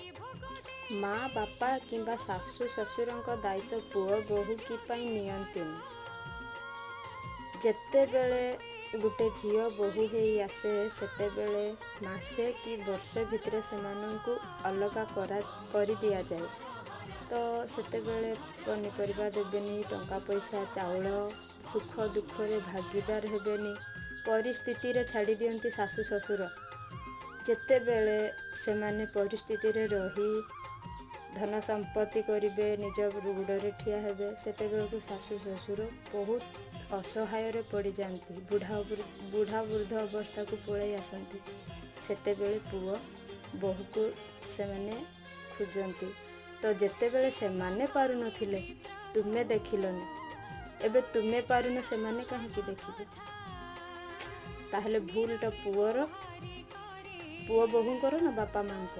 ମା ବାପା କିମ୍ବା ଶାଶୁ ଶ୍ୱଶୁରଙ୍କ ଦାୟିତ୍ୱ ପୁଅ ବୋହୂ କି ପାଇଁ ନିଅନ୍ତିନି। ଯେତେବେଳେ ଗୋଟେ ଝିଅ ବୋହୂ ହେଇ ଆସେ, ସେତେବେଳେ ମାସେ କି ବର୍ଷେ ଭିତରେ ସେମାନଙ୍କୁ ଅଲଗା କରିଦିଆଯାଏ। ତ ସେତେବେଳେ ପନିପରିବା ଦେବେନି, ଟଙ୍କା ପଇସା, ଚାଉଳ, ସୁଖ ଦୁଃଖରେ ଭାଗିଦାର ହେବେନି, ପରିସ୍ଥିତିରେ ଛାଡ଼ି ଦିଅନ୍ତି ଶାଶୁ ଶ୍ୱଶୁର। ଯେତେବେଳେ ସେମାନେ ପରିସ୍ଥିତିରେ ରହି ଧନ ସମ୍ପତ୍ତି କରିବେ, ନିଜ ଗୋଡ଼ରେ ଠିଆ ହେବେ, ସେତେବେଳକୁ ଶାଶୁ ଶ୍ୱଶୁର ବହୁତ ଅସହାୟରେ ପଡ଼ିଯାଆନ୍ତି, ବୁଢ଼ା ବୃଦ୍ଧ ଅବସ୍ଥାକୁ ପଳାଇ ଆସନ୍ତି। ସେତେବେଳେ ପୁଅ ବୋହୂକୁ ସେମାନେ ଖୋଜନ୍ତି। ତ ଯେତେବେଳେ ସେମାନେ ପାରୁନଥିଲେ ତୁମେ ଦେଖିଲନି, ଏବେ ତୁମେ ପାରୁନ, ସେମାନେ କାହିଁକି ଦେଖିବେ? ତାହେଲେ ଭୁଲଟା ପୁଅର, ପୁଅ ବୋହୂଙ୍କର ନା ବାପା ମାଆଙ୍କ?